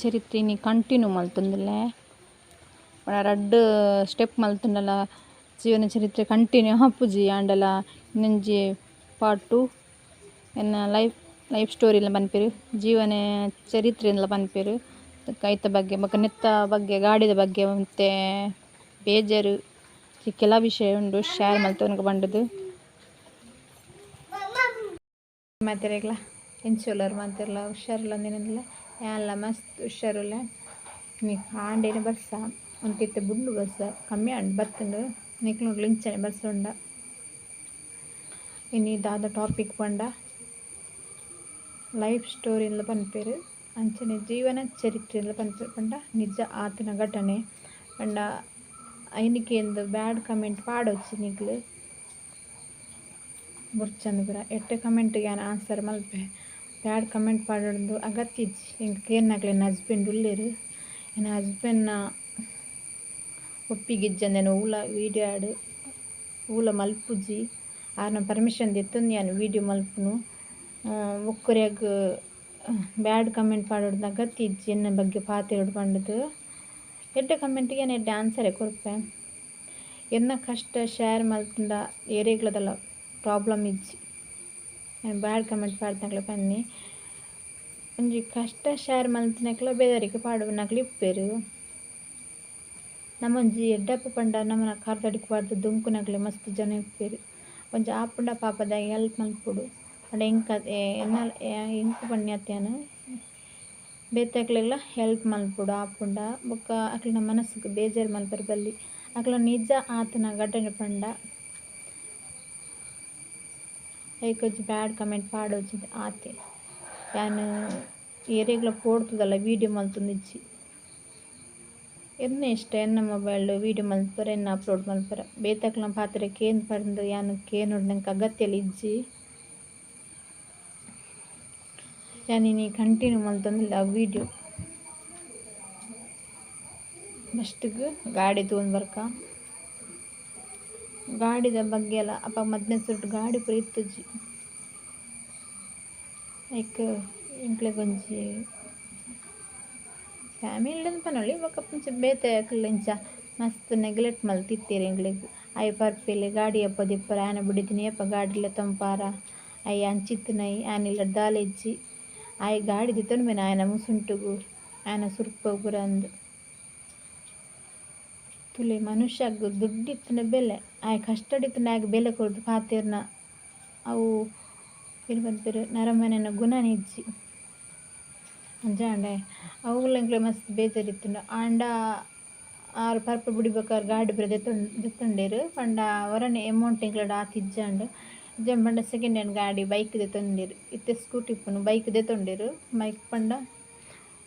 ಚರಿತ್ರೆ ಇನಿ ಕಂಟಿನ್ಯೂ ಮಲ್ತೊಂದುಲ್ಲೆ. ಪಂಡ ರಡ್ಡ್ ಸ್ಟೆಪ್ ಮಲ್ತುಂಡಲ ಜೀವನ ಚರಿತ್ರೆ ಕಂಟಿನ್ಯೂ ಆಪುಜಿ ಆಂಡಲ ಉಂದೊಂಜಿ ಪಾರ್ಟ್ 2 ಎನ್ನ ಲೈಫ್ ಲೈಫ್ ಸ್ಟೋರಿ ಲ ಪನ್ಪೆರ್ ಜೀವನ ಚರಿತ್ರೆ ಇಂದ್ಲ ಪನ್ಪೆರ್. ಐತ ಬಗ್ಗೆ ಬೊಕ ನೆತ್ತ ಬಗ್ಗೆ ಗಾಡಿದ ಬಗ್ಗೆ ಒಂತೆ ಬೇಜಾರ್ ಕೆಲ ವಿಷಯ ಉಂಡು ಶೇರ್ ಮಲ್ತೊನಗ ಪಂಡುದು. ಮಾತೆರೆಗ್ಲ ಎಂಚ ಉಲ್ಲರ್ ಮಾತೆರ್ಲ ಹುಷಾರುಲ್ಲ ಅಂದಿನಂದಿಲ್ಲ ಯಾನ್ಲ ಮಸ್ತ್ ಹುಷಾರುಲ್ಲೆ. ಇನಿ ಕಾಂಡೆನೆ ಬರ್ಸ ಒಂತೆ ಇತ್ತೆ ಬುಡ್ಂಡು ಬರ್ಸ ಕಮ್ಮಿ ಆಂಡ್ ಬತ್ತುಂಡು ನಿಕ್ಲೆಗ್ ಇಂಚನೆ ಬರ್ಸ ಉಂಡ. ಇನಿ ದಾದ ಟಾಪಿಕ್ ಪಂಡ ಲೈಫ್ ಸ್ಟೋರಿ ಇಂದ್ಲ ಪನ್ಪೆರ್ ಅಂಚನೆ ಜೀವನ ಚರಿತ್ರೆ ಇಂದ್ಲ ಪನ್ಪೆರ್ ಪಂಡ ನಿಜ ಆತಿನ ಘಟನೆ ಪಂಡ ಐನಿಕೆ ಇಂದ್ ಬ್ಯಾಡ್ ಕಮೆಂಟ್ ಪಾಡೊಡ್ಚಿ ನಿಕ್ಲ್ ಬೊರ್ಚಂದ್ ಪೂರ ಎಡ್ಡೆ ಕಮೆಂಟ್ ಯಾನ್ ಆನ್ಸರ್ ಮಲ್ಪೆ. ಬ್ಯಾಡ್ ಕಮೆಂಟ್ ಪಾಡೊಂದು ಅಗತ್ಯ ಇಜ್ಜಿ. ಎಂಕ್ ಕೇನ್ನಕ್ಲೆನ ಎನ್ನ ಹಸ್ಬೆಂಡ್ ಉಲ್ಲೆರ್. ಎನ್ನ ಹಸ್ಬೆಂಡ್ನ ಒಪ್ಪಿಗೆ ಇಜ್ಜಂದೆ ಒವ್ಲ ವೀಡಿಯೋ ಆಡ್ ಒವ್ಲ ಮಲ್ಪುಜಿ. ಆರ್ನ ಪರ್ಮಿಷನ್ ದೆತ್ತೊಂದು ಯಾನ್ ವೀಡಿಯೋ ಮಲ್ಪುನು. ಬೊಕ್ಕೊರಿಯಗ್ ಬ್ಯಾಡ್ ಕಮೆಂಟ್ ಪಾಡೊಡ್ದು ಅಗತ್ಯ ಇಜ್ಜಿ ಎನ್ನ ಬಗ್ಗೆ ಪಾತೆರೊಡು ಪಂಡುದು. ಎಡ್ಡೆ ಕಮೆಂಟ್ಗ್ ಯಾನ್ ಎಡ್ಡೆ ಆನ್ಸರೇ ಕೊರ್ಪೆ. ಎನ್ನ ಕಷ್ಟ ಶೇರ್ ಮಲ್ತುಂಡ ಏರೆಗ್ಲ ದಾಲ ಪ್ರಾಬ್ಲಮ್ ಇಜ್ಜಿ. ಯಾನ್ ಬ್ಯಾಡ್ ಕಮೆಂಟ್ ಪಾಡ್ನಕ್ಲೆ ಪನ್ನಿ ಒಂಜಿ ಕಷ್ಟ ಶೇರ್ ಮಲ್ತಿನಕ್ಲ ಬೆದರಿಕೆ ಪಾಡುನಕ್ಲು ಇಪ್ಪೆರ್. ನಮೊಂಜಿ ಎಡ್ಡಪ್ಪ ಪಂಡ ನಮನ ಕಾರ್ದಡಿಕ್ ಪಾಡ್ದ್ ದೊಂಕುನಕ್ಲೆ ಮಸ್ತ್ ಜನ ಇಪ್ಪೆರ್. ಒಂಜಿ ಆಪುಂಡ ಪಾಪದ ಹೆಲ್ಪ್ ಮಲ್ಪೊಡು. ಪಂಡ ಎಂಕ್ ಎನ್ನ ಎಂಕ್ ಪನ್ಯತ ಯಾನ್ ಬೇತೆಕ್ಲೆಗ್ಲ ಹೆಲ್ಪ್ ಮಲ್ಪೊಡು ಆಪುಂಡ ಬೊಕ್ಕ ಅಕ್ಲೆನ ಮನಸ್ಗ್ ಬೇಜಾರ್ ಮಲ್ಪರೆ ಬಲ್ಲಿ. ಅಕ್ಲೆನ ನಿಜ ಆತಿನ ಘಟನೆ ಪಂಡ ಐಕ್ ಒಂಜಿ ಬ್ಯಾಡ್ ಕಮೆಂಟ್ ಪಾಡೊಡ್ಚಿ ಆತೆ. ಯಾನ್ ಏರೆಗ್ಲ ಪೋಡ್ತುದಲ್ಲ ವೀಡಿಯೋ ಮಲ್ತೊಂದಿಜ್ಜಿ. ಎನ್ನ ಇಷ್ಟ ಎನ್ನ ಮೊಬೈಲ್ ವೀಡಿಯೋ ಮಲ್ಪರೆ ಎನ್ನ ಅಪ್ಲೋಡ್ ಮಲ್ಪರೆ. ಬೇತೆಕ್ಲೆನ ಪಾತೆರ ಕೇಂದ್ ಪಂದ್ ಯಾನ್ ಕೇನೊಡು ನಂಕ್ ಅಗತ್ಯಲ ಇಜ್ಜಿ. ಯಾನ್ ಇನಿ ಕಂಟಿನ್ಯೂ ಮಲ್ತೊಂದುಲ್ಲೆ ಆ ವೀಡಿಯೋ. ಫಸ್ಟ್ಗ್ ಗಾಡಿ ತೂವೊಂದು ಬರ್ಕ. ಗಾಡಿದ ಬಗ್ಗೆ ಲ ಅಪಗ ಮದ್ಮೆ ಸುರುಟ್ ಗಾಡಿ ಪೂರ ಇತ್ತುಜಿ. ಐಕ್ ಎಂಕ್ಲೆಗ್ ಒಂಜಿ ಫ್ಯಾಮಿಲಿ ಅಂದ್ ಪನೊಲಿ ಬೊಕ ಒಂಚಿ ಬೇತೆ ಅಕುಲು ಇಂಚ ಮಸ್ತ್ ನೆಗ್ಲೆಕ್ಟ್ ಮಲ್ತಿತ್ತೆರ್ ಎಂಕ್ಲೆಗ್. ಆಯೆ ಪರ್ಪೆಲೆ ಗಾಡಿ ಏಪ ದೆಪ್ಪರೆ ಆಯನ ಬುಡೆದಿನ ಏಪ ಗಾಡಿ ಲೆತೊಂಪಾರ ಆಯೆ ಅಂಚಿತ್ತಿನೈ ಆಯನ ಇಲ್ಲಡ್ ದಾಲ ಇಜ್ಜಿ. ಆಯೆ ಗಾಡಿ ದೆತೊನುವೆನ ಆಯನ ಮುಸುಂಟುಗು ಆಯನ ಸುರ್ಪಗ್ ಪೂರ ಅಂದ್. ತೂಲೆ ಮನುಷ್ಯಗ್ ದುಡ್ಡು ಇತ್ತ್ಂಡ ಬೆಲೆ ಆಯೆ ಕಷ್ಟಡ್ ಇತ್ತ್ಂಡ ಆಯಗ್ ಬೆಲೆ ಕೊರ್ದು ಪಾತೆರ್ನ ಅವು ಏನ್ ಪನ್ಪೆರ್ ನರಮನಿನ ಗುಣನೆ ಇಜ್ಜಿ. ಅಂಚಾಂಡ ಅವುಲ ಎಂಕ್ಲೆಗ್ ಮಸ್ತ್ ಬೇಜಾರ್ ಇತ್ತ್ಂಡ್ ಆಂಡ ಆರ್ ಪರ್ಪೆ ಬುಡಿ ಬೊಕ ಆರ್ ಗಾಡಿ ಪೂರ ದೆತ್ತೊಂಡೆರ್ ಪಂಡ ಒರನೆ ಅಮೌಂಟ್ ಎಂಕ್ಲೆಡ ಆತ್ ಇಜ್ಜಾಂಡ್. ಇಜ್ಜಾಂಡ್ ಪಂಡ ಸೆಕೆಂಡ್ ಹ್ಯಾಂಡ್ ಗಾಡಿ ಬೈಕ್ ದೆತ್ತೊಂಡೆರ್ ಇತ್ತೆ ಸ್ಕೂಟಿ ಇಪ್ಪುನು ಬೈಕ್ ದೆತ್ತೊಂಡೆರ್ ಬೈಕ್ ಪಂಡ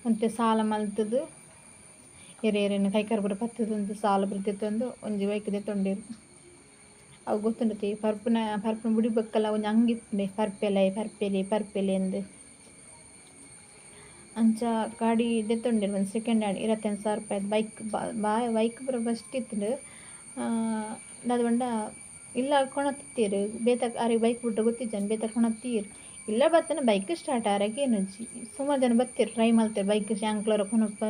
ಒಂತೆ ಸಾಲ ಮಲ್ತುದು ಏರೆ ಏರೆನ ಕೈಕಾರ್ ಪೂರ ಪತ್ತುದು ಒಂತೆ ಸಾಲ ಪೂರ ದೆತ್ತೊಂದು ಒಂಜಿ ಬೈಕ್ ದೆತ್ತೊಂಡೆರ್. ಅವು ಗೊತ್ತುಂಡತೆ ಪರ್ಪುನ ಪರ್ಪುನ ಬುಡಿ ಬೊಕ್ಕಲ ಒಂಜಿ ಅಂಗಿ ಇಪ್ಪುಂಡೆ ಪರ್ಪೆಲೆ ಪರ್ಪೆಲೆ ಪರ್ಪೆಲೆ ಇಂದ್. ಅಂಚ ಗಾಡಿ ದೆತ್ತೊಂಡೆರ್ ಒಂಜಿ ಸೆಕೆಂಡ್ ಹ್ಯಾಂಡ್ 25,000 ರೂಪಾಯಿದ ಬೈಕ್ ಬೈಕ್ ಪೂರ ಬೆಸ್ಟ್ ಇತ್ತ್ಂಡ್. ದಾದ ಪಂಡ ಇಲ್ಲಗ್ ಕೊನೊತಿತ್ತೆರ್ ಬೇತೆ ಅರೆಗ್ ಬೈಕ್ ಬುಡ್ರೆ ಗೊತ್ತಿಜ್ಜಂಡ್ ಬೇತೆ ಕೊನೊತೀರ್ ಇಲ್ಲ ಬತ್ತುಂಡ ಬೈಕ್ ಸ್ಟಾರ್ಟ್ ಆಯೆರೆ ಕೇನುಜಿ. ಸುಮಾರ್ ಜನ ಬತ್ತೆರ್ ಟ್ರೈ ಮಲ್ತೆರ್ ಬೈಕ್ ಎಂಕ್ಲರ ಕೊನೊಪ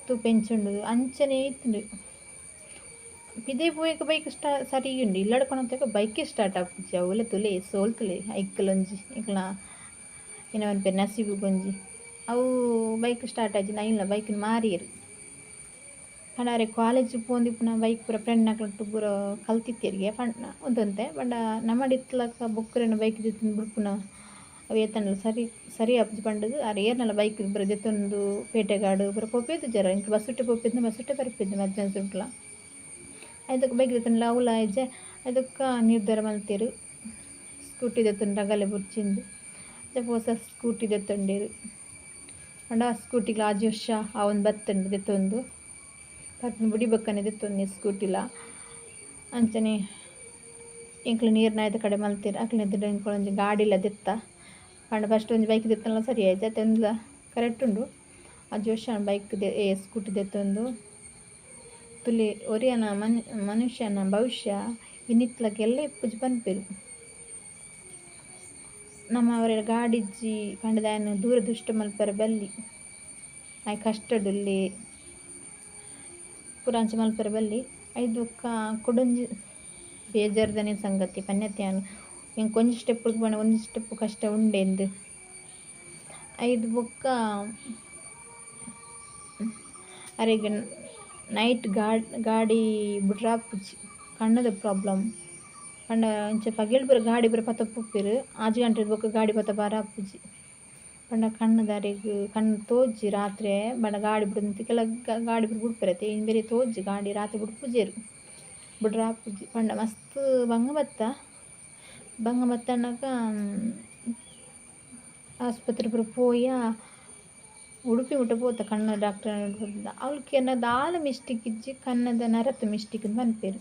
ತೂಪ ಎಂಚ ಉಂಡು ಅಂಚನೆ ಇತ್ತ್ಂಡ್. ಪಿದಯಿ ಪೋಯಿಕ ಬೈಕ್ ಸರಿ ಉಂಡು ಇಲ್ಲಡ್ ಕೊನೊತೆಗ್ ಬೈಕೇ ಸ್ಟಾರ್ಟ್ ಆಪುಜಿ ಅವ್ಲೆ ತೂಲೆ ಸೋಲ್ ತೂಲೆ ಐಕ್ಲೊಂಜಿ ಎಂಕ್ಲ್ನ ಏನ ಪನ್ಪೆರ್ ನಸೀಬುಗೊಂಜಿ ಅವು ಬೈಕ್ ಸ್ಟಾರ್ಟ್ ಆಯಿಜಿ ಐನ್ಲ ಬೈಕ್ನ್ ಮಾರಿಯೆರ್. ಪಂಡ ಅರೆಗ್ ಕಾಲೇಜ್ ಪೋವೊಂದಿಪ್ಪುನ ಬೈಕ್ ಪೂರ ಫ್ರೆಂಡ್ನಕ್ಲೆನೊಟ್ಟುಗು ಪೂರ ಕಲ್ತಿತ್ತೆರ್ಗೆ ಪಂಡ ಒಂತೆ ಪಂಡ ನಮಡ್ ಇತ್ತ್ಲಕ ಬೊಕ್ಕರೆನ ಬೈಕ್ ದೆತ್ತೊಂದು ಬುಡ್ಪುನ ಅವು ಏತಂಡಲ ಸರಿ ಸರಿ ಆಪುಜಿ ಪಂಡುದು ಆರ್ ಏರ್ನಲ ಬೈಕ್ ಪೂರ ದೆತ್ತೊಂದು ಪೇಟೆಗಾಡು ಪೂರ ಪೋಪೆದಿಜ್ಜೆರ್ ಎಂಕ್ ಬಸ್ಸುಟೆ ಪೋಪೆದ್ನ ಬಸ್ಸುಟೆ ಬರ್ಪೆದ್ನ ಮಧ್ಯಾಹ್ನ ಸುರುಟ್ಲ. ಐತಕ್ ಬೈಕ್ ದೆತ್ತೊಂಡ ಅವುಲ ಆಯಿಜೆ ಐತೊಕ್ಕ ನಿರ್ಧಾರ ಮಲ್ತೆರ್ ಸ್ಕೂಟಿ ದೆತ್ತೊಂಡು ರಗಲೆ ಬೊರ್ಚಿಂದ್ ಅಂಚ ಪೊಸ ಸ್ಕೂಟಿ ದೆತ್ತೊಂಡೆರ್. ಪಂಡ ಸ್ಕೂಟಿಗ್ಲ ಆಜಿ ವರ್ಷ ಆವೊಂದು ಬತ್ತುಂಡು ದೆತ್ತೊಂದು ಪರ್ಪುನ ಬುಡಿ ಬೊಕ್ಕನೆ ದೆತ್ತೊಂದಿ ಸ್ಕೂಟಿಲ. ಅಂಚನೆ ಎಂಕ್ಲೆ ನೀರ್ನಾಯ್ದ ಕಡೆ ಮಲ್ತೆರ್ ಅಕ್ಲೆನ ಎದುರು ಎಂಕುಲು ಒಂಜಿ ಗಾಡಿಲ ದೆತ್ತ ಪಂಡ ಫಸ್ಟ್ ಒಂಜಿ ಬೈಕ್ ದೆತ್ತೊಂಡ ಸರಿ ಆಯಿಜಿ ಅತೆ ಉಂದುಲ ಕರೆಕ್ಟ್ ಉಂಡು. ಆಜಿ ವರ್ಷ ಆಂಡ್ ಬೈಕ್ ಸ್ಕೂಟಿ ದೆತ್ತೊಂದು. ತೂಲೆ ಒರಿಯನ ಮನುಷ್ಯನ ಭವಿಷ್ಯ ಇನಿತ್ಲಕ ಎಲ್ಲೆ ಇಪ್ಪುಜಿ ಪನ್ಪೆರ್. ನಮ ಅವರೆಡ್ ಗಾಡಿ ಇಜ್ಜಿ ಪಂಡುದು ಆಯನ್ ದೂರ ದೃಷ್ಟಿ ಮಲ್ಪರೆ ಬಲ್ಲಿ. ಆಯ್ ಕಷ್ಟಡುಲ್ಲಿ ಪೂರ ಅಂಚ ಮಲ್ಪೆರೆ ಬಲ್ಲಿ ಐದು ಬೊಕ್ಕ ಕುಡೊಂಜಿ ಬೇಜಾರ್ದನೆ ಸಂಗತಿ ಪನ್ಯತ್ಯಾನ್ ಎಂಕ್ ಒಂಜಿ ಸ್ಟೆಪ್ ಪಂಡ ಒಂಜಿ ಸ್ಟೆಪ್ ಕಷ್ಟ ಉಂಡೆಂದು ಐದು ಬೊಕ್ಕ ಅರೆಗ್ ನೈಟ್ ಗಾಡಿ ಬುಡ್ರಾಪುಜಿ ಕಣ್ಣದ ಪ್ರಾಬ್ಲಮ್ ಪಂಡ ಇಂಚ ಪಗೆಲ್ ಪೂರ ಗಾಡಿ ಪೂರ ಪತ್ತ ಪೋಪೆರ್ 6 ಗಂಟೆ ಬೊಕ್ಕ ಗಾಡಿ ಪತ್ತ ಬಾರಾಪುಜಿ ಪಂಡ ಕಣ್ಣುದಾರೆಗ್ ಕಣ್ಣು ತೋಜಿ ರಾತ್ರೆ ಬಡ ಗಾಡಿ ಬುಡ್ದು ಕೆಲ ಗಾಡಿ ಪೂರ ಬುಡ್ಪೆರತೆ ಇಂಬೆರೆ ತೋಜಿ ಗಾಡಿ ರಾತ್ರೆ ಬುಡ್ಪುಜೆರ್ ಬುಡ್ರಾಪುಜಿ ಪಂಡ ಮಸ್ತ್ ಬಂಗ ಬತ್ತ ಬಂಗ ಬತ್ತನಗ ಆಸ್ಪತ್ರೆ ಪೂರ ಪೋಯ ಉಡುಪಿ ಮುಟ್ಟ ಪೋತ ಕಣ್ಣು ಡಾಕ್ಟರ್ ಅವ್ಲು ಕೇನ ದಾಲ ಮಿಸ್ಟೇಕ್ ಇಜ್ಜಿ ಕಣ್ಣದ ನರತ ಮಿಸ್ಟೇಕ್ ಅಂತ ಪನ್ಪೆರ್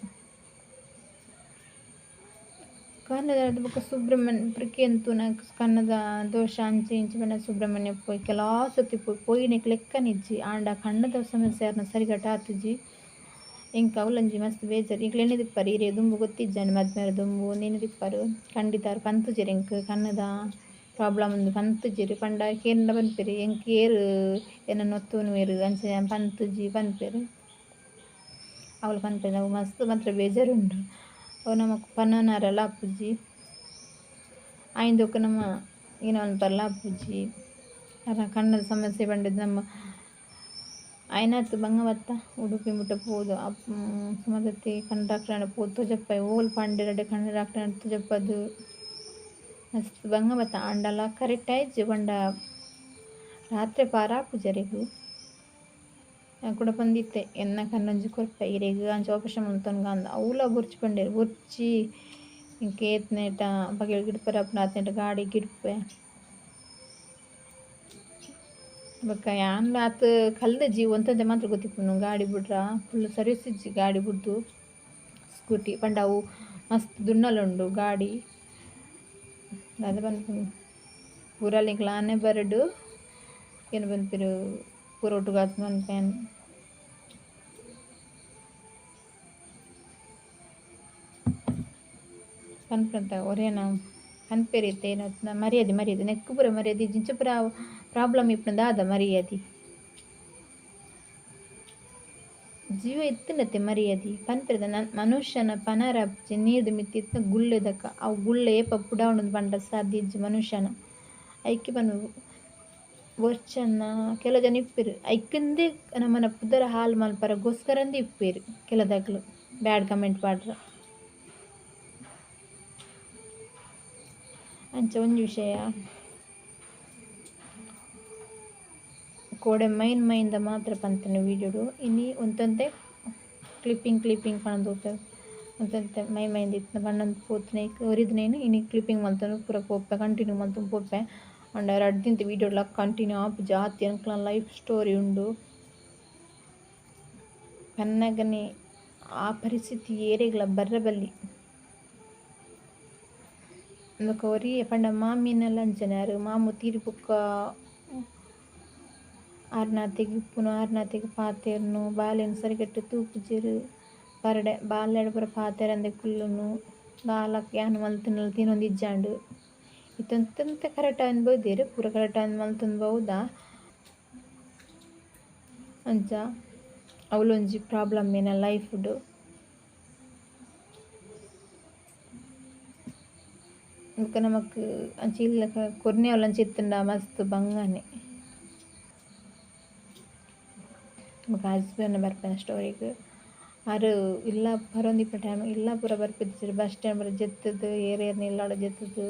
ಕನ್ನದ ಬೊಕ್ಕ ಸುಬ್ರಹ್ಮಣ್ಯ ಪ್ರಕೇಂತುನ ಕಣ್ಣದ ದೋಷ ಅಂಚೆ ಇಂಚ ಪಂಡ ಸುಬ್ರಹ್ಮಣ್ಯ ಪೋಯಿ ಕೆಲವು ಸತಿ ಪೋಯಿ ಪೋಯಿನೆಕ್ ಲೆಕ್ಕನಿಜ್ಜಿ ಆಂಡ ಕಣ್ಣದ ಸಮಸ್ಯೆ ಆರ್ನ ಸರಿಗಟ್ಟ ಆತುಜಿ ಎಂಕ್ ಅವ್ಲೊಂಜಿ ಮಸ್ತ್ ಬೇಜಾರ್ ಎಂಕ್ಲು ಎನ್ನಿದಿಪ್ಪರು ಇರೆ ದುಂಬು ಗೊತ್ತಿಜ್ಜಾಂಡ್ ಮದ್ಮೆದ ದುಂಬು ನೆನೆದಿಪ್ಪರು ಖಂಡಿತ ಪಂತುಜೆರ್ ಎಂಕ್ ಕಣ್ಣದ ಪ್ರಾಬ್ಲಮ್ ಉಂದು ಪಂತುಜೆರ್ ಪಂಡ ಕೇಂಡ ಪನ್ಪೆರ್ ಎಂಕ್ ಏರ್ ಎನನ್ ಒತ್ತೊನುವೆರ್ ಅಂಚ ಯಾನ್ ಪಂತುಜಿ ಪನ್ಪೆರ್ ಅವ್ಲು ಪನ್ಪೆರ್ ಅವು ಮಸ್ತ್ ಮಾತ್ರ ಬೇಜಾರ್ ಉಂಡು ಅವು ನಮಕ್ ಪನೊನರೆಲ ಆಪುಜಿ ಆಯಿಂದೊಕ ನಮ ಏನ ಮನ್ಪರೆಲ ಆಪುಜಿ ಅರ್ನ ಕಣ್ಣದ ಸಮಸ್ಯೆ ಪಂಡುದು ನಮ್ಮ ಆಯ್ನಾತ್ ಬಂಗ ಬತ್ತ ಉಡುಪಿ ಮುಟ್ಟ ಪೋದು ಸುಮಾರು ಕಣ್ಣು ಡಾಕ್ಟರ್ ಪೋದು ತೋಜಪ್ಪಾಯ್ ಓಲ್ ಪಂಡೆರಡೆ ಕಣ್ಣು ಡಾಕ್ಟರ್ ತೋಜಪ್ಪದು ಮಸ್ತ್ ಬಂಗ ಬತ್ತ ಆಂಡಲ ಕರೆಕ್ಟ್ ಆಯ್ಜಿ ಪಂಡ ರಾತ್ರೆ ಪಾರಾಪುಜೆರೆಗ್ ಕುಡ ಪಂದಿತ್ತೆ ಎನ್ನ ಕಣ್ಣೊಂಜಿ ಕೊರ್ಪೆ ಇರೆಗ್ ಅಂಚ ಆಪರೇಷನ್ ಮಲ್ತೊನ್ಗ ಅಂದ್ ಅವ್ಲ ಬೊರ್ಚಿ ಪಂಡೆರ್ ಬೊರ್ಚಿ ಎಂಕ್ ಏತ್ನೇಟ ಪಗೆಲ್ ಗಿಡ್ಪೆರೆ ಆಪುಂಡು ಆತ್ನೇಟ ಗಾಡಿ ಗಿಡ್ಪೆ ಬೊಕ್ಕ ಯಾನ್ಲ ಆತ್ ಕಲ್ದಜಿ ಒಂತೊಂತೆ ಮಾತ್ರ ಗೊತ್ತಿಪ್ಪುನು ಗಾಡಿ ಬುಡ್ರ ಫುಲ್ ಸರ್ವಿಸ್ ಇಜ್ಜಿ ಗಾಡಿ ಬುಡ್ದು ಸ್ಕೂಟಿ ಪಂಡ ಅವು ಮಸ್ತ್ ದುನ್ನಲುಂಡು ಗಾಡಿ ದಾದ ಪನ್ಪುನು ಪೂರ ಎಂಕ್ಲ ಆನೆ ಬರಡ್ ಏನ್ ಪನ್ಪೆರ್ ಪೂರ ಒಟ್ಟುಗು ಆತ್ ಮನ್ಪೆ ಪನ್ಪುನಂತ ಒರಿಯನ ಪನ್ಪೆರ್ ಇತ್ತೆ ಏನ ಮರ್ಯಾದೆ ಮರ್ಯಾದೆ ನೆಕ್ಕ್ ಪೂರ ಮರ್ಯಾದೆ ಇಜ್ಜಿ ಇಂಚ ಪೂರ ಪ್ರಾಬ್ಲಮ್ ಇಪ್ಪುನ ದಾದ ಮರ್ಯಾದೆ ಜೀವ ಇತ್ತಿನತೆ ಮರ್ಯಾದೆ ಪನ್ಪೆರ್ ಮನುಷ್ಯನ ಪನರ ಆಪುಜಿ ನೀರ್ದ ಮಿತ್ತ್ ಇತ್ತಿನ ಗುಳ್ಳೆದಕ ಅವು ಗುಳ್ಳೆ ಏಪ ಪುಡಾವುಂಡು ಪಂಡ ಸಾಧ್ಯ ಇಜ್ಜಿ ಮನುಷ್ಯನ ಐಕೆ ಪನ್ಪುನು ಬೊರ್ಚನ್ನ ಕೆಲವು ಜನ ಇಪ್ಪೆರ್ ಐಕಂದೇ ನಮನ ಪುದರ್ ಹಾಲ್ ಮಲ್ಪರೆಗೋಸ್ಕರಂದೇ ಇಪ್ಪೆರ್ ಕೆಲದಕ್ಲು ಬ್ಯಾಡ್ ಕಮೆಂಟ್ ಪಾಡ್ರ ಅಂಚ ಒಂಜಿ ವಿಷಯ ಕೋಡೆ ಮೈನ್ ಮೈನ್ದ ಮಾತ್ರ ಪಂತಿನ ವೀಡಿಯೋಡು ಇನಿ ಒಂತೊಂತೆ ಕ್ಲಿಪ್ಪಿಂಗ್ ಕ್ಲಿಪ್ಪಿಂಗ್ ಪನೊಂದು ಪೋಪೆ ಒಂತೊಂತೆ ಮೈ ಮೈಂದ ಇತ್ತಿನ ಪಂಡೊಂದು ಪೋತುನ ಒರಿದಿನೇನು ಇನಿ ಕ್ಲಿಪ್ಪಿಂಗ್ ಮಲ್ತೊಂದು ಪೂರ ಪೋಪೆ ಕಂಟಿನ್ಯೂ ಮಲ್ತೊಂದು ಪೋಪೆ ಆಂಡ ರಡ್ಡ್ ದಿನತ ವೀಡಿಯೋಡ್ಲ ಕಂಟಿನ್ಯೂ ಆಪುಜಿ ಆತ್ ಎಂಕ್ಲೆನ ಲೈಫ್ ಸ್ಟೋರಿ ಉಂಡು ಪನ್ನಗನೆ ಆ ಪರಿಸ್ಥಿತಿ ಏರೆಗ್ಲ ಬರ್ರೆ ಬಲ್ಲಿ ಬೊಕ ಒರಿಯೆ ಪಂಡ ಮಾಮಿನಲ ಅಂಚನೆ ಆರ್ ಮಾಮು ತೀರಿ ಬೊಕ್ಕ ಆರ್ನಾತೆಗ್ ಇಪ್ಪುನು ಆರ್ನಾತೆಗ್ ಪಾತೆರ್ನು ಬಾಲೆನ್ ಸರಿಕಟ್ಟ್ ತೂಪುಜೆರ್ ಪರಡೆ ಬಾಲೆಡ್ ಪೂರ ಪಾತೆರಂದೆ ಕುಲ್ಲುನು ದಾಲ ಯಾನ್ ಮಲ್ತಿನಲ ತಿನೊಂದು ಇಜ್ಜಾಂಡ್ ಇತ್ತೆ ಒಂತೆ ಒಂತೆ ಕರೆಕ್ಟ್ ಆವೊಂದು ಪೋದೆರ್ ಪೂರ ಕರೆಕ್ಟ್ ಆದ್ ಮಲ್ತೊಂದು ಪೋವುದ ಅಂಚ ಅವ್ಲೊಂಜಿ ಪ್ರಾಬ್ಲಮ್ ಎನ್ನ ಲೈಫ್ ಡ್ ಬೊಕ ನಮಕ್ ಅಂಚ ಇಲ್ಲ ಕೊರ್ನೆ ಅಂಚ ಇತ್ತುಂಡ ಮಸ್ತ್ ಬಂಗನೆ ಬೊಕ ಹಸ್ಬೆಂಡ್ ಬರ್ಪೆನ ಸ್ಟೋರಿಗ್ ಆರ್ ಇಲ್ಲ ಬರೊಂದಿಪ್ಪುನ ಟೈಮ್ ಇಲ್ಲ ಪೂರ ಬರ್ಪಿತ್ತಿಜೆರ್ ಬಸ್ ಸ್ಟ್ಯಾಂಡ್ ಪೂರ ಜೆತ್ತುದು ಏರ್ ಏರ್ನ ಇಲ್ಲಡ್ ಜೆತ್ತುದು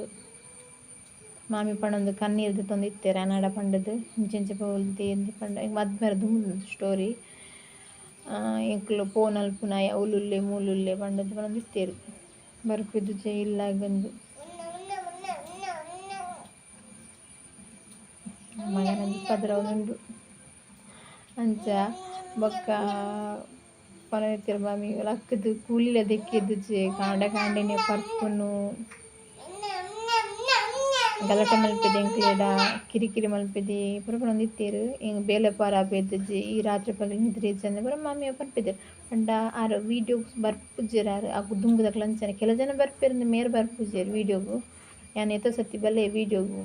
ಮಾಮಿ ಪಂಡೊಂದು ಕಣ್ಣೀರ್ ದೆತ್ತೊಂದು ಇತ್ತೆರ್ ಅನಡ ಪಂಡುದು ಇಂಚ ಇಂಚ ಪೋಲ್ದಿ ಇಂದ್ ಪಂಡ ಎಂಕ್ ಮದ್ಮೆದ ದುಂಬು ಸ್ಟೋರಿ ಎಂಕುಲು ಪೋನಲ್ಪುನಾಯೆ ಅವ್ಲುಲ್ಲೆ ಮೂಲುಲ್ಲೆ ಪಂಡುದು ಪನೊಂದು ಇತ್ತೆರ್ ಬರ್ಪಿದುಜೆ ಇಲ್ಲಗ್ ಮಗನ ಪದ್ರವುಂಡು ಅಂಚ ಬೊಕ್ಕ ಪನೊಂದಿತ್ತೆರ್ ಮಾಮಿ ಲಕ್ಕುದು ಕೂಲಿಲ ದೆಕ್ಕಿದುಜೆ ಕಾಂಡೆ ಕಾಂಡೆನೆ ಪರ್ಪುನು ಗಲಾಟೆ ಮಲ್ಪೆದೆ ಎಂಕ್ಲೆಡ ಕಿರಿಕಿರಿ ಮಲ್ಪೆದೆ ಪೂರ ಪನೊಂದಿತ್ತೆರ್ ಎಂಕ್ ಬೇಲೆ ಪೂರ ಆಪೆದಿಜ್ಜಿ ಈ ರಾತ್ರಿ ಪಗಲ್ ನಿದ್ರೆ ಇಜ್ಜಂದೆ ಪೂರ ಮಾಮಿ ಪನ್ಪೆದೆರ್ ಪಂಡ ಆರ್ ವೀಡಿಯೋ ಬರ್ಪುಜೆರ್ ಆರ್ ಅಕ್ ದುಂಬುದಕ್ಲ್ ಅಂಚನೆ ಕೆಲವು ಜನ ಬರ್ಪೆರ್ ಮೇರ್ ಬರ್ಪುಜೆರ್ ವೀಡಿಯೋಗು ಯಾನ್ ಏತೋ ಸರ್ತಿ ಬಲ್ಲೆ ವೀಡಿಯೋಗು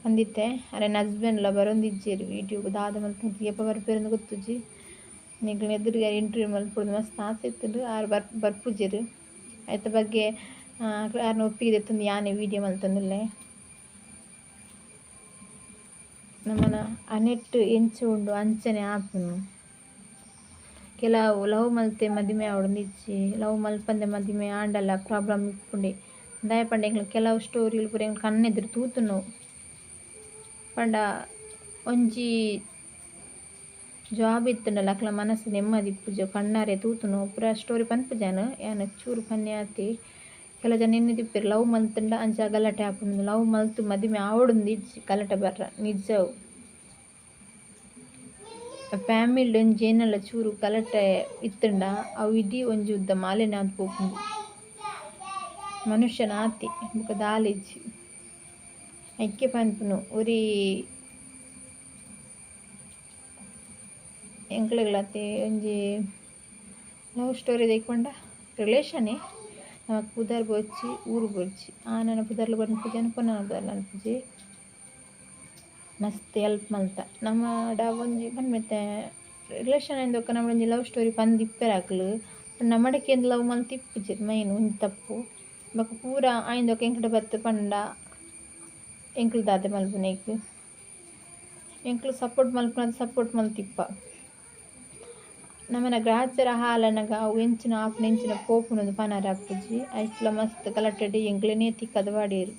ಪಂದಿತ್ತೆ ಅರೆನ ಹಸ್ಬೆಂಡ್ಲ ಬರೊಂದಿಜ್ಜೆರ್ ವೀಡಿಯೋಗು ದಾದ ಮಲ್ಪುನು ಏಪ ಬರ್ಪೆರಂದು ಗೊತ್ತುಜ್ಜಿ ನಿಕ್ಲೆನ ಎದುರುಗೆ ಇಂಟರ್ವ್ಯೂ ಮಲ್ಪೊಡು ಮಸ್ತ್ ಆಸೆ ಇತ್ತುಂಡು ಆರ್ ಬರ್ಪುಜೆರ್ ಐತ ಬಗ್ಗೆ ಆರ್ನ ಒಪ್ಪಿಗೆ ದೆತ್ತೊಂದು ಯಾನೆ ವೀಡಿಯೋ ಮಲ್ತೊಂದುಲ್ಲೆ ನಮನ ಅನೆಟ್ ಎಂಚ ಉಂಡು ಅಂಚನೆ ಆಪುನು ಕೆಲವು ಲವ್ ಮಲ್ತೆ ಮದಿಮೆ ಆವೊಡೊಂದು ಇಜ್ಜಿ ಲವ್ ಮಲ್ಪಂದೆ ಮದಿಮೆ ಆಂಡಲ ಪ್ರಾಬ್ಲಮ್ ಇಪ್ಪುಂಡೆ ದಾಯೆ ಪಂಡ ಎಂಕ್ಲ ಕೆಲವು ಸ್ಟೋರಿಲು ಪೂರ ಎಂಕ್ ಕಣ್ಣೆದುರು ತೂತುನವು ಪಂಡ ಒಂಜಿ ಜಾಬ್ ಇತ್ತುಂಡಲ ಅಕ್ಲ ಮನಸ್ಸು ನೆಮ್ಮದಿ ಇಪ್ಪುಜಿ ಕಣ್ಣಾರೆ ತೂತುನು ಪೂರ ಸ್ಟೋರಿ ಪನ್ಪುಜಾನ್ ಯಾನ್ ಚೂರು ಪನ್ನೆ ಆತೆ ಕೆಲವು ಜನ ಎನ್ನುದಿಪ್ಪೆರ್ ಲವ್ ಮಲ್ತುಂಡ ಅಂಚ ಗಲಾಟೆ ಆಪುಂಡು ಲವ್ ಮಲ್ತು ಮದಿಮೆ ಆವೊಡುಂದು ಇಜ್ಜಿ ಗಲಾಟೆ ಬರ್ರ ನಿಜವು ಫ್ಯಾಮಿಲಿ ಒಂಜಿ ಏನಲ ಚೂರು ಗಲಾಟೆ ಇತ್ತುಂಡ ಅವು ಇಡೀ ಒಂಜಿ ಉದ್ದ ಮಾಲಿನ್ಯ ಆದ್ ಪೋಪುಂಡು ಮನುಷ್ಯನ ಆತೆ ಬೊಕ ದಾಲ ಇಜ್ಜಿ ಐಕೆ ಪನ್ಪುನು ಒರಿ ಎಂಕ್ಲೆಗ್ಲ ಒಂಜಿ ಲವ್ ಸ್ಟೋರಿ ದೈಕೊಂಡ ರಿಲೇಷನ್ನೇ ನಮಕ್ ಪುದರ್ ಬೊರ್ಚಿ ಊರು ಬೊರ್ಚಿ ಆನನ ಪುದರ್ಲ ಪನ್ಪುಜಿ ಪೊನ್ನನ ಪುದರ್ಲ ಪನ್ಪುಜಿ ಮಸ್ತ್ ಎಲ್ಪ್ ಮಲ್ತ ನಮ್ಮಡ ಒಂಜಿ ಪನ್ಪೆತೆ ರಿಲೇಷನ್ ಆಯಿನ ಬೊಕ್ಕ ನಮ್ಮಡ ಒಂಜಿ ಲವ್ ಸ್ಟೋರಿ ಪಂದ್ ಇಪ್ಪೆರ್ ಅಕ್ಲು ನಮ್ಮಡಕ್ಕೆ ಲವ್ ಮಲ್ತ್ ಇಪ್ಪುಜೆರ್ ಮೈನ್ ಒಂಜಿ ತಪ್ಪು ಬೊಕ ಪೂರ ಆಯಿನ ಬೊಕ ಎಂಕ್ಲೆಡ ಬತ್ತ್ ಪಂಡ ಎಂಕ್ಲು ದಾದ ಮಲ್ಪುನೈಕ್ ಎಂಕ್ಲು ಸಪೋರ್ಟ್ ಮಲ್ಪುನಾತ್ ಸಪೋರ್ಟ್ ಮಲ್ತಿಪ್ಪ ನಮನ ಗ್ರಾಚರ ಹಾಲನಗ ಅವು ಎಂಚಿನ ಆಪುನ ಎಂಚಿನ ಪೋಪುನಂದು ಪನರ ಆಪುಜಿ ಐಟ್ಲ ಮಸ್ತ್ ಗಲಾಟೆಡ್ ಎಂಕ್ಲೆನೇ ತಿಕ್ಕದ್ ಪಾಡ್ಯೆರ್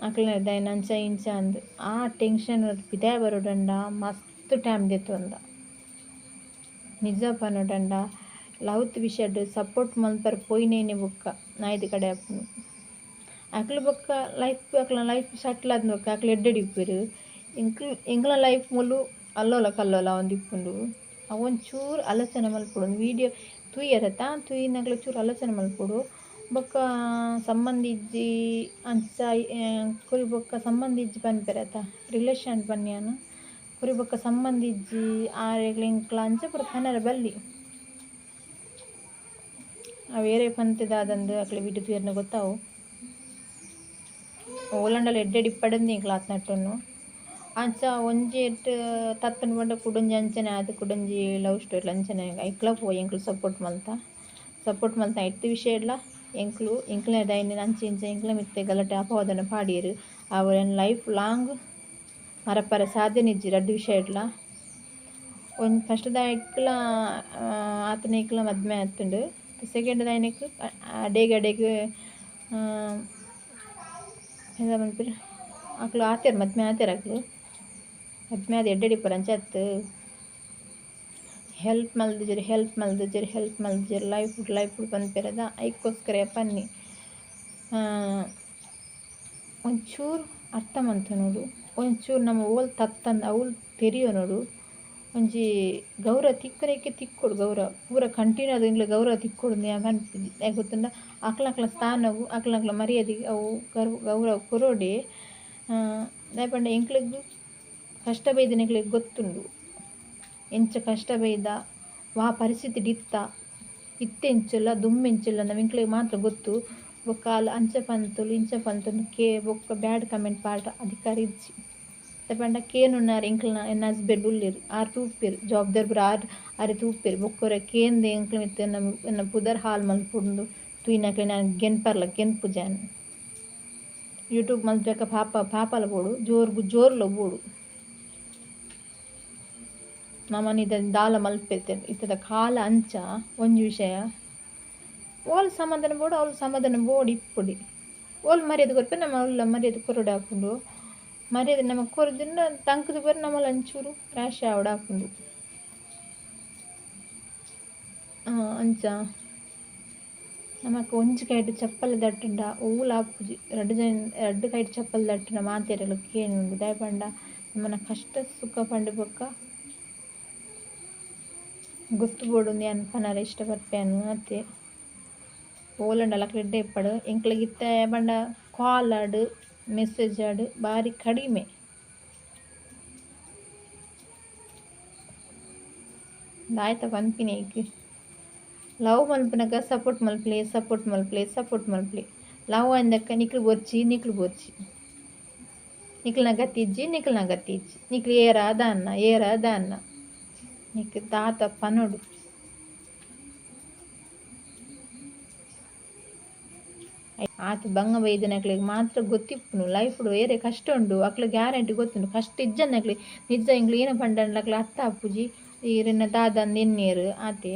ಅಕ್ಲೆನ ದಾಯೆ ಅಂಚ ಇಂಚ ಅಂದ್ ಆ ಟೆನ್ಷನ್ ಪಿದಾಯಿ ಬರೊಡಂಡ ಮಸ್ತ್ ಟೈಮ್ ದೆತ್ತೊಂದ ನಿಜ ಪನೊಡಂಡ ಲವ್ತ್ ವಿಷಯಡ್ ಸಪೋರ್ಟ್ ಮಲ್ಪರೆ ಪೋಯಿನೇನೆ ಬೊಕ್ಕ ನಾಯ್ದು ಕಡೆ ಆಪುನು ಅಕ್ಲು ಬೊಕ್ಕ ಲೈಫ್ ಅಕ್ಲೆನ ಲೈಫ್ ಸೆಟ್ಲ್ ಆದ್ ಬೊಕ್ಕ ಅಕ್ಲು ಎಡ್ಡೆಡ್ ಇಪ್ಪೆರ್ ಎಂಕ್ಲು ಎಂಕ್ಲೆನ ಲೈಫ್ ಮೂಲು ಅಲ್ಲೋಲ ಕಲ್ಲೋಲ ಆವೊಂದಿಪ್ಪುಂಡು ಅವು ಒಂಚೂರು ಆಲೋಚನೆ ಮಲ್ಪೊಡು ಒಂಜಿ ವೀಡಿಯೋ ತೂಯರತ್ತ ತೂಯಿನಕ್ಲು ಚೂರು ಆಲೋಚನೆ ಮಲ್ಪೊಡು ಬೊಕ್ಕ ಸಂಬಂಧ ಇಜ್ಜಿ ಅಂಚ ಕುರಿ ಬೊಕ್ಕ ಸಂಬಂಧ ಇಜ್ಜಿ ಪನ್ಪೆರತ್ತ ರಿಲೇಷನ್ ಪನ್ಯಾನ್ ಕುರಿ ಬೊಕ್ಕ ಸಂಬಂಧ ಇಜ್ಜಿ ಆರೆಗ್ಲ ಎಂಕ್ಲ ಅಂಚ ಪೂರ ಪನರೆ ಬಲ್ಲಿ ಅವು ಏರೇ ಪಂತೆ ದಾದಂದ್ ಅಕ್ಲೆ ವೀಡಿಯೋ ತೂಯೆರ್ನ ಗೊತ್ತಾವು ಓಲಾಂಡಲ ಎಡ್ಡೆಡ್ ಇಪ್ಪಡಂದು ಎಂಕ್ಲ ಆತ್ನಟ್ಟುನು ಅಂಚ ಒಂಜೇಟ್ ತತ್ತುಂಡು ಪಂಡ ಕುಡೊಂಜಿ ಅಂಚನೆ ಆದ್ ಕುಡೊಂಜಿ ಲವ್ ಸ್ಟೋರಿ ಅಂಚನೆ ಐಕ್ಲ ಪೋಯಿ ಎಂಕ್ಲು ಸಪೋರ್ಟ್ ಮಲ್ತ ಸಪೋರ್ಟ್ ಮಲ್ತ ಐತ ವಿಷಯಡ್ಲ ಎಂಕ್ಲು ಎಂಕ್ಲೆ ದಾಯೆ ಅಂಚ ಇಂಚ ಎಂಕ್ಲೆ ಮಿತ್ತೆ ಗಲಾಟೆ ಅಪವಾದನೆ ಪಾಡ್ಯೆರ್ ಅವು ಎನ್ನ ಲೈಫ್ ಲಾಂಗ್ ಮರಪರೆ ಸಾಧ್ಯನೆ ಇಜ್ಜಿ ರಡ್ಡ್ ವಿಷಯಡ್ಲ ಒಂಜಿ ಫಸ್ಟ್ ದಾಯಕ್ಲ ಆತನೇಕ್ಲ ಮದ್ಮೆ ಆತುಂಡು ಸೆಕೆಂಡ್ ದಾಯನಕ್ ಅಡೇಗ್ ಅಡೇಗ್ ಎಂತ ಪನ್ಪೆರ್ ಅಕ್ಲು ಆತೆರ್ ಮದ್ಮೆ ಆತೆರ್ ಅಕ್ಲು ಮದ್ಮೆ ಆದ್ ಎಡ್ಡೆಡ್ ಇಪ್ಪೆರ್ ಅಂಚ ಅತ್ತ್ ಹೆಲ್ಪ್ ಮಲ್ದಿಜೆರ್ ಹೆಲ್ಪ್ ಮಲ್ದಿಜೆರ್ ಹೆಲ್ಪ್ ಮಲ್ದಿಜೆರ್ ಲೈಫ್ ಲೈಫ್ ಪನ್ಪೆರದ ಐಕ್ಕೋಸ್ಕರ ಪನ್ನಿ ಒಂಚೂರು ಅರ್ಥ ಮಲ್ತೊನೊಡು ಒಂಚೂರು ನಮ ಓಲ್ ತತ್ತಂದ್ ಅವ್ಲು ತೆರಿಯೊನೊಡು ಒಂಜಿ ಗೌರವ ತಿಕ್ಕುನೈಕೆ ತಿಕ್ಕೊಡು ಗೌರವ ಪೂರ ಕಂಟಿನ್ಯೂ ಆದ್ ಎಂಕ್ಲೆ ಗೌರವ ತಿಕ್ಕೊಡು ಯಾನ್ ಪನ್ಪುಜಿ ದಾಯೆ ಗೊತ್ತುಂಡ ಅಕ್ಲಕ್ಲ ಸ್ಥಾನಗು ಅಕ್ಲಕ್ಲ ಮರ್ಯಾದೆಗ್ ಅವು ಗೌರವ ಕೊರೊಡೆ ದಾಯೆ ಪಂಡ ಎಂಕ್ಲೆಗ್ ಕಷ್ಟ ಬೈದಿನಕ್ಲೆಗ್ ಗೊತ್ತುಂಡು ಎಂಚ ಕಷ್ಟ ಬೈದ ವಾ ಪರಿಸ್ಥಿತಿಡ್ ಇತ್ತ ಇತ್ತೆ ಎಂಚೊಲ್ಲ ದುಂಬು ಎಂಚೊಲ್ಲ ನಮ ಎಂಕ್ಲೆಗ್ ಮಾತ್ರ ಗೊತ್ತು ಬೊಕ್ಕ ಆಲ್ ಅಂಚ ಪಂತೊಲು ಇಂಚ ಪಂತೊಲು ಕೆ ಬೊಕ್ಕ ಬ್ಯಾಡ್ ಕಮೆಂಟ್ ಪಾಡ್ರೆ ಅಧಿಕಾರ ಇಜ್ಜಿ ದಾಯೆ ಪಂಡ ಕೇನುನಾರ್ ಎಂಕ್ಲೆನ ಎನ್ನ ಹಸ್ಬೆಂಡ್ ಉಲ್ಲೆರ್ ಆರ್ ತೂಪೆರ್ ಜವಾಬ್ದಾರಿ ಪೂರ ಆರ್ ಆರೆ ತೂಪೆರ್ ಬೊಕ್ಕ ಒರ ಕೇಂದ್ ಎಂಕ್ಲೆ ಮಿತ್ತ್ ಎನ್ನ ಪುದರ್ ಹಾಲ್ ಮಲ್ಪೊಂದು ತೂಯಿನಕ್ಲೆನ ಯಾನ್ ಗೆನ್ಪರ್ಲ ಗೆನ್ಪುಜಿ ಯಾನ್ ಯೂಟ್ಯೂಬ್ ಮಲ್ಪುಲೆಕ ಪಾಪ ಪಾಪಲ ಬೋಡು ಜೋರ್ಗು ಜೋರ್ಲ ಬೋಡು ನಮನ್ ಇತ್ತೆ ದಾಲ ಮಲ್ಪೆತೆ ಇತ್ತದ ಕಾಲ ಅಂಚ ಒಂಜಿ ವಿಷಯ ಓಲ್ ಸಮಾಧಾನ ಬೋಡು ಅವ್ಲು ಸಮಾಧಾನ ಬೋಡು ಇಪ್ಪೊಡಿ ಓಲ್ ಮರ್ಯಾದೆ ಕೊರ್ಪೆರ್ ನಮ ಅವ್ಲ ಮರ್ಯಾದೆ ಕೊರೊಡು ಆಪುಂಡು ಮರ್ಯಾದೆ ನಮಕ್ ಕೊರ್ದುಂಡ ತಂಕುದು ಪೂರ ನಮಲ ಒಂಚೂರು ರ್ಯಾಶ್ ಆವೊಡು ಆಪುಂಡು ಅಂಚ ನಮಕ್ ಒಂಜಿ ಕೈಟ್ ಚಪ್ಪಲಿ ದಟ್ಟುಂಡ ಒವ್ಲ ಆಪುಜಿ ರಡ್ಡ್ ಜನ ರಡ್ಡ್ ಕೈಟ್ ಚಪ್ಪಲಿ ದಟ್ಟುಂಡ ಮಾತೆರೆಗ್ಲ ಕೇನುಂಡು ದಾಯೆ ಪಂಡ ನಮನ ಕಷ್ಟ ಸುಖ ಪಂಡ ಬೊಕ್ಕ ಗೊತ್ತು ಬೋಡುಂದು ಯಾನ್ ಪನರೆ ಇಷ್ಟ ಪರ್ಪೆ ಆತೆ ಓಲಾಂಡಲ ಅಕ್ಲ್ ಎಡ್ಡೆ ಇಪ್ಪಡ್ ಎಂಕ್ಲೆಗ್ ಇತ್ತೆ ಪಂಡ ಕಾಲ್ ಆಡ್ ಮೆಸೇಜ್ ಆಡ್ ಬಾರಿ ಕಡಿಮೆ ದಾಯ್ತ ಪನ್ಪಿನ ಐಕ್ ಲವ್ ಮಲ್ಪುನಗ ಸಪೋರ್ಟ್ ಮಲ್ಪುಲೆ ಸಪೋರ್ಟ್ ಮಲ್ಪುಲೆ ಸಪೋರ್ಟ್ ಮಲ್ಪುಲೆ ಲವ್ ಅಂದಕ್ಕ ನಿಕ್ಲು ಬೊರ್ಚಿ ನಿಕ್ಲು ಬೊರ್ಚಿ. ನಿಕ್ಲ್ನ ಗತಿ ಇಜ್ಜಿ ನಿಕ್ಲ್ನ ಗತಿ ಇಜ್ಜಿ. ನಿಕ್ಲು ಏರಾ ದಾನ್ನ ಏರಾ ದಾನ್ನ. ನಿಕ್ ದಾತ ಪನೊಡು. ಆತ್ ಬಂಗ ಬೈದಿನಕ್ಲೆಗ್ ಮಾತ್ರ ಗೊತ್ತಿಪ್ಪುನು ಲೈಫ್ಡ್ ಏರೆ ಕಷ್ಟ ಉಂಡು ಅಕ್ಲೆ ಗ್ಯಾರಂಟಿ ಗೊತ್ತುಂಡು. ಕಷ್ಟ ಇಜ್ಜಂದಿನಕ್ಲೆ ನಿಜ ಎಂಕ್ಲು ಏನ ಪಂಡಂಡಲ ಅಕ್ಲೆ ಅರ್ಥ ಆಪುಜಿ. ಈರೆನ ದಾದಂದ್ ಎನ್ನಿಯೆರ್ ಆತೆ.